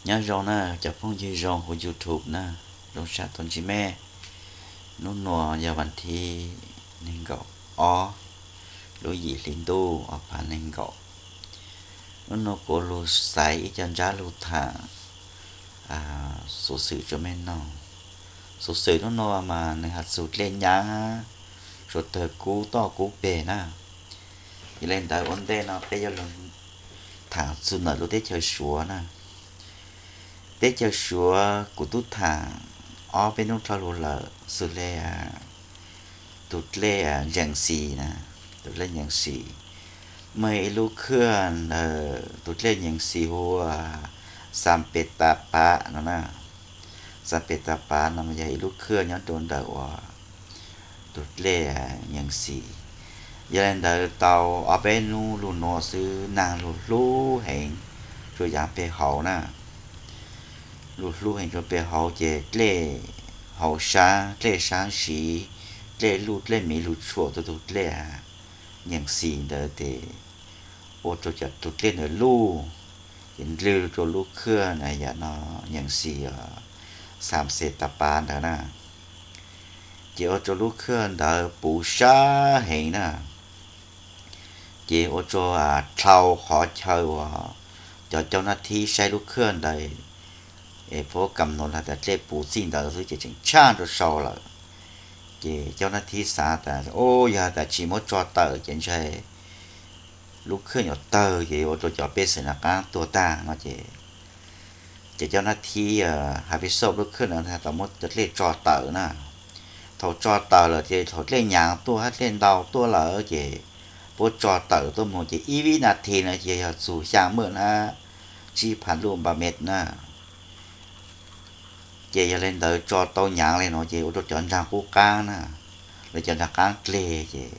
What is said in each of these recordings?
Nyob zoo na cov phooj ywg zoo huv YouTube na, zoo sab tau ntsib mej. Hnub nuav yog vas thib neeg nkaum ob lub yim hli ntuj ob phav neeg nkaum. Hnub nuav kuv lug xaiv ib co ntsab lug thaam xuv xwm rua mej noog. Xuv xwm hnub nuav mas nwg has txug dlej nyab, suav tawg kub toj kub peg na. Yog le ntawd ua ntej no peb yuav lug thaam txug ntawm lub teb chaws Suav na. Teb chaws Suav kuv tub thaam ob peb hnub dlhau lug lawm, xws le tug dlej Nyees Xis na, tug dlej Nyees Xis. Muaj ib lub khaj ntawm tug dlej Nyees Xis hu ua Xas Pes Tas Pas no na. Xas Pes Tas Pas no yog ib lub khaj nyob rua ntawm uas tug dlej Nyees Xis. Yog le ntawd tau ob peb hnub lug nuav xwb naag lug hlub heev rua yaav peg hauv na. Lug hlub heev rua peg hauv ces dlej hauv saab, dlej saab siv, dlej luj dlej miv lug tshuam tug tug dlej Nyees Xis ntawd tes ua rua cov tug dlej ntawd luj, ces ndlwg rua lub khaj na yam no Nyees Xis, Xas Pes Tas Pas ntawd na. Ces ua rua lub khaj ntawd puv sab heev na. Ces ua rua dlhau qhov chaw uas cov caub nab thib saib lub khaj ntawd es puab kam nuav has tas dlej puv txij ntawd xwb ces tseem tshaj rua sau lawm. Ces caub nab thib xav tas, o, yog tas tsis muab tso tawm ces ntshe lub khaj yuav tawg ces ua rua cov pej xeem rov qaab tuag tag no ces, ces caub nab thib has peb xauj lub khaj ntawd tau muab cov dlej tso tawm na. Thaum tso tawm lawm ces thaum dlej nyaav tuaj hab dlej ntau tuaj lawm ces puab tso tawm tuaj moog ces ib vib nas this no ces yog txug xyaa maj hab tsib phav luj npa mev na. Ces yog le ntawd tso tau nyaav le nuav ces ua rua cov nraag qub qaab na, lawv cov nraag qaab dleg ces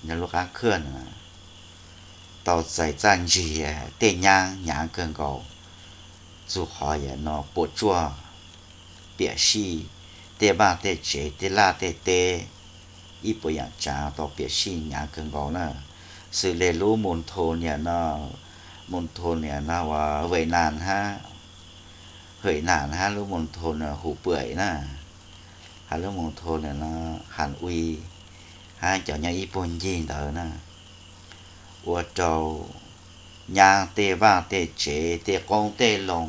nraag lub qaab khaj na tau txais txaj ntsig tej nyaab nyaav kawg nkaus, txug qhov yam no puam tsuaj piam sij tej vaaj tej tsev tej laj tej teb, ib puas yaam tsaav tau piam sij nyaav kawg nkaus na. Xws le lub Mus Thos niam no, Mus Thos niam no uas Vim Nas hab, Vim Nas hab lub Mus Thos no Hu Pwm na, hab lub Mus Thos niam no Has Ui, hab cov nyob ib puag ncig ntawd na, ua rau nyaab tej vaaj tej tsev tej qoob tej loo,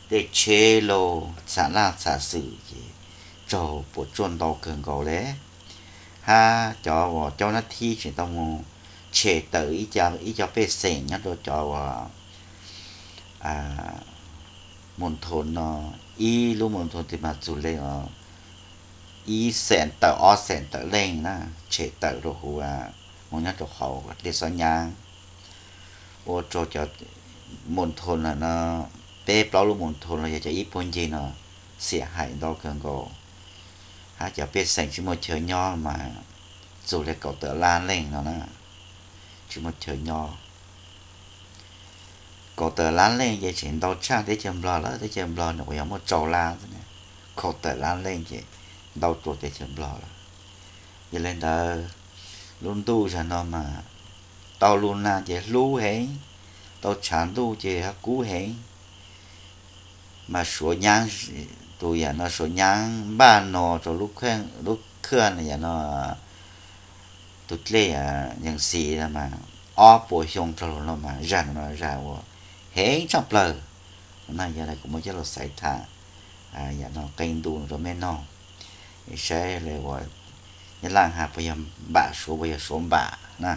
tej tsheb lauj txham laj txham xwm ces raug puam tsuaj ntau kawg nkaus le. Hab cov uas caub nab thib tseem tau moog tshem tawm ib co pej xeem nyob rau cov uas Mus Thos no, ib lub Mus Thos tes mas txug le ib xeem tawm ob xeem tawm leej na, tshem tawm rau huv moog nyob rau qhov dlej xob nyaab, ua rau cov Mus Thos no, peb plaub lub Mus Thos no yog cov ib puag ncig no xiam haim ntau kawg nkaus, hab cov pej xeem tsis muaj chaw nyob mas txug le kaum tawm lab leej no na, tsis muaj chaw nyob. Kaum tawm lab leej ces tseem ntau tshaj teb chaws Nplog lawm, teb chaws Nplog nws kuj yog muaj rau lab, kaum tawm lab leej ces ntau rua teb chaws Nplog lawm. Yog le ntawd, lub ntuj zag no mas tau lug nag ces hlub heev, tau tshav ntuj ces kub heev. Mas Suav nyaab, tus yam no Suav nyaab npaj no rau lub khaj yam no, tus dlej Yees Xis no mas ob puas xyoo dhau los no mas zag no zag uas heev tshaj plawg. Na yog le kuv muab coj lug xaiv tham yam no qee ntu rau mej noog, saib le uas Nyab Laj has puas yog npam Suav puas yog Suav npam na.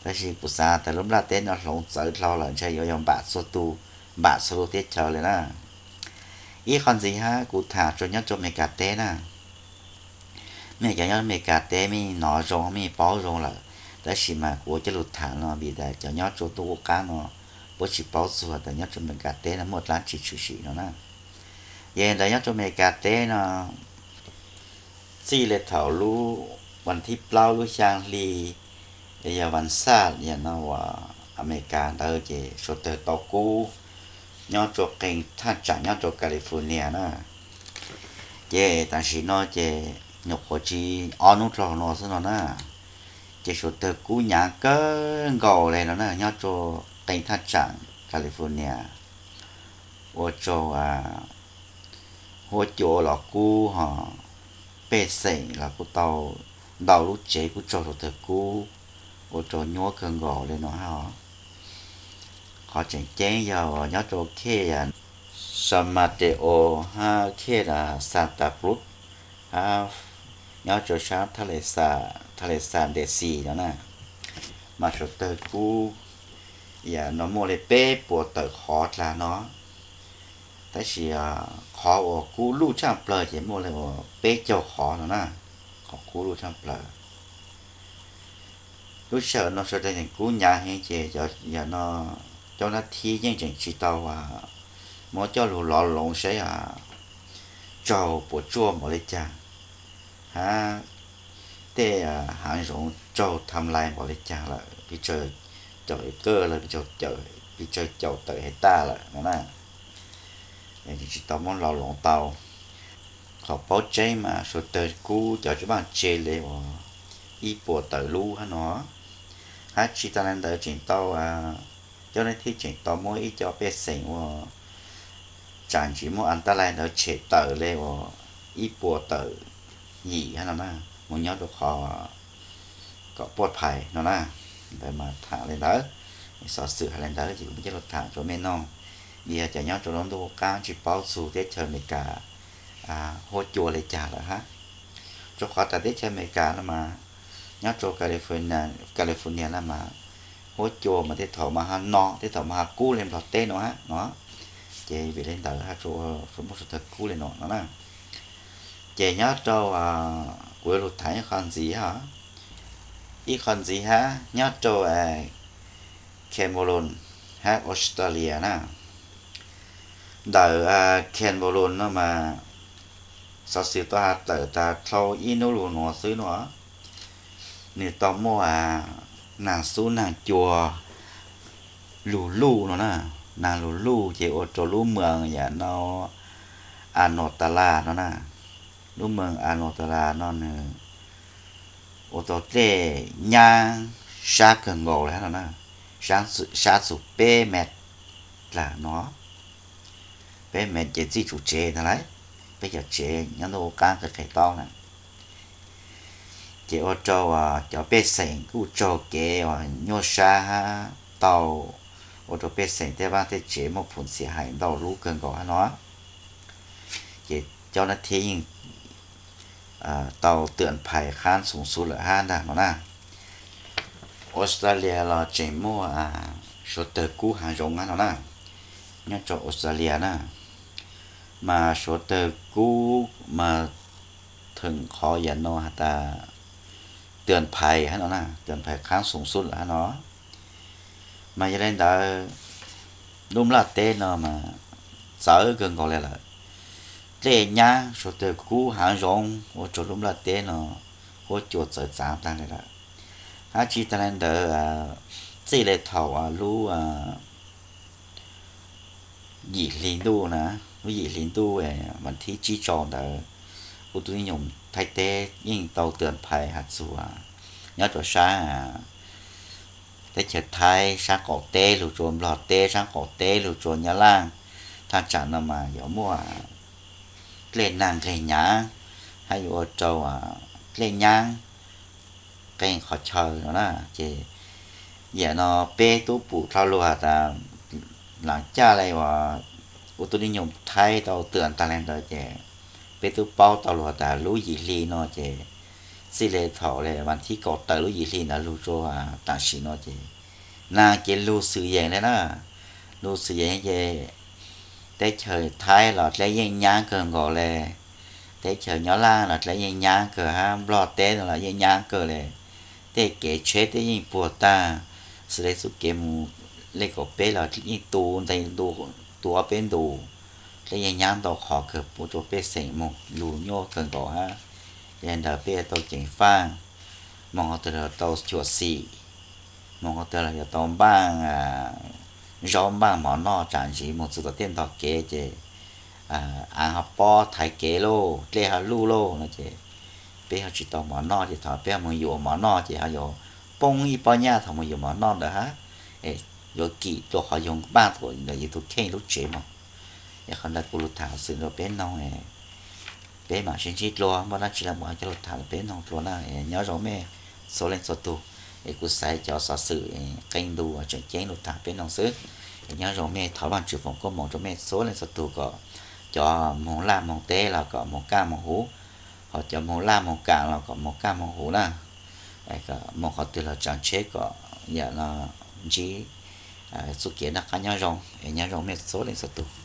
Tab sis kuv xav tas lub nplaj teb no hloov txawv dhau lawm ntshe yuav yog npam txhua tus, npam txhua lub teb chaws le na. Ib qho ntxiv hab kuv tham rua nyob rua Amelikas teb na, mej cov nyob Amelikas teb mej nov zoo mej paub zoo lawm, tab sis mas kuv ua coj lug tham no vim tas cov nyob rua tuaj ub qaab no puab tsis paub txug tas nyob rua Amelikas teb no muaj dlaab tsi tshwm sim no na. Yog ntawd nyob rua Amelikas teb no, txij le thaum lub vas thib plaub lub xyaa hli, yog vas xaj yam no uas Amelikas ntawd ces suav tawg tau kub nyob rua qee thaaj tsaam nyob rua California na. Ces tam sim no ces nyuam qhuav tsis ob hnub dlhau no xwb no na, ces suav tawg kub nyaav kawg nkaus le no na nyob rua qee thaaj tsaam California. ua rau huab cua los kub ho pej xeem los kuj tau ntau lub tsev kuj raug suav tawg kub ua rau nyuaj kawg nkaus li no hab. Qhov tseem ceeb yog nyob rau khej San Mateo hab khej Santa Cruz hab nyob rau sab Thaj Les Xas Ntexis no na, mas suav tawg kub yam no muaj li peb puas tawm qhov dlag no, tab sis qhov uas kub luj tshaj plawg ces muaj li uas peb caug qhov no na, qhov kub luj tshaj plawg. Lub sij hawm no suav tawg tseem kub hnyav heev ces yam no cov nab thib yeej tseem tsis tau muab coj lug lov loov saib tsaug puas tsuaj npaum li cas hab tej haav zoov raug tham lais npaum li cas lawm, pes tsawg caum kawj lawm, pes tsawg caum tawm hais taj lawm no na. Tsis tau muab lov loov tau. Qhov paub tseeb mas suav tawg kub cov tsis npaaj tse li uas ib puas tawm lub hab no, hab tsis tas li ntawd tseem tau cov nab thib tseem tau muab ib co pej xeem uas tsam ntsis muaj a ntaj lais ntawd tshem tawm li uas ib puas tawm yim hab no na, mus nyob rau qhov kom puaj phais no na. Ntawd mas tham li ntawd, xov xwm hais li ntawd ces kuv muaj coj lug tham rua mej noog, yog cov nyob rau lub ntuj qub qab tsis paub txug teb chaws Amelikas huab cua li cas lawm hab. Rua qhov tas teb chaws Amelikas no mas nyob rau California no mas huab cua mas tej thaum mas ho no, tej thaum mas ho kub li Nplog teb no hab no. Ces vim li ntawd hab tsuas muaj suav tawg kub li no no na. Ces nyob rau, kuv yuav lug tham ib qho ntxiv hab, ib qho ntxiv hab nyob rau Cameroon hab Australia na. Ntawm Cameroon no mas xov xwm tau has tawm tas dhau ib hnub lug nuav xwb no, nwg tau muaj naag xub naag cua lug luj no na, naag lug luj ces ua rau lub moos yam no Anotala no na, lub moos Anotala no nwg ua tau dlej nyaab sab kawg nkaus li hab no na, sab txug peb mev dlaag no, peb mev ces txij tsum tsev tag lawm, peb cov tsev nyob ntuj qub qab qig qig taub na. Ces ua rau cov pej xeem kuj raug kev nyuaj sab hab tau ua rau pej xeem tej vaaj tej tsev muaj phum xiam hais ntau lub kawg nkaus hab no. Ces cov nab thib yeej tau tws phais qhab xoom xu lawm hab ntag no na. Australia los tseem muaj suav tawg kub haav zoov hab no na. Nyob rau Australia na, mas suav tawg kub mas theem qhov yam no has tas tws phais hab no na, tws phais qhab xoom xu lawm hab no. Mas yog li ntawd, lub nplaj teb no mas txawv kawg nkaus li lawm. Dlej nyaab suav tawg kub haav zoov ua rau lub nplaj teb no huab cua txawv txav taag li lawm. Hab tsis tas li ntawd, txij li thaum lub yim hli ntuj na, lub yim hli ntuj vas thib tsib rau ntawd, kuv tub nyoog Thaib teb yeej tau tws phais has txug nyob rau sab teb chaws Thaib sab qaum teb lug rua Nplog teb, sab qaum teb lug rua Nyab Laaj, thaj tsam no mas yuav muaj dlej naag nqeg nyav, hab yuav ua rau dlej nyaab qee qhov chaw no na. Ces yam no peb tub pum dlhau lug has tas laam caj le uas kuv tub nyoog Thaib tau tws taag le ntawd ces peb tub paub tau lug has tas lub yim hli no ces txij le thaum le vas thib kaum tawm lub yim hli ntawd lug rua taam sim no ces naag ces lug xwm yeem le na, lug xwm yeem ces teb chaws Thaib los dlej yeej nyaab kawg nkaus le, teb chaws Nyab Laaj los dlej yeej nyaab kawg hab Nplog teb no los yeej nyaab kawg le. Tej kev tsheb tej yeej puag taag, xws le txuj kev mus le kaum peb los yeej tu nteeg tu ob peb ntus, dlej yeej nyaab ntau qhov kawg ua rau pej xeem moog lug nyuaj kawg nkaus hab. Yog li ntawd peb yuav tau ceev faaj, moog qhov twg los tau xyuam xim, moog qhov twg los yuav tau npaaj zaub npaaj mov noj, tsam ntsis moog txug tom tej ntog kev ces aav ho pob thaiv kev lauj, dlej ho luj lauj no ces peb ho tsis tau mov noj ces thaum peb ho moog yuav mov noj ces ho yuav poob ib pob nyaj thaum moog yuav mov noj ntawd hab, yuav kim dlua qhov yoog npaaj tuam ntawm yug tug kheej lub tsev moog. Es qhov ntawd kuv lug tham xwm rua peb noog, peb mam sib ntsib dlua, muaj dlaab tsi los mam coj lug tham rua peb noog dlua na. Nyob zoo mej txhua leej txhua tug. Es kuv xaiv cov xov xwm qee ntu tseem ceeb lug tham peb noog xwb. Es nyob zoo mej, thov Vaajtswv foom koob moov rua mej txhua leej txhua tug kom cov moog laj moog teb los kom moog kaj moog huv, ho cov moog laj moog kam los kom moog kaj moog huv na. Moog qhov twg los tsaav tsheb kom yam no ntsib txuj kev noj qab nyob zoo. Es nyob zoo mej txhua leej txhua tug.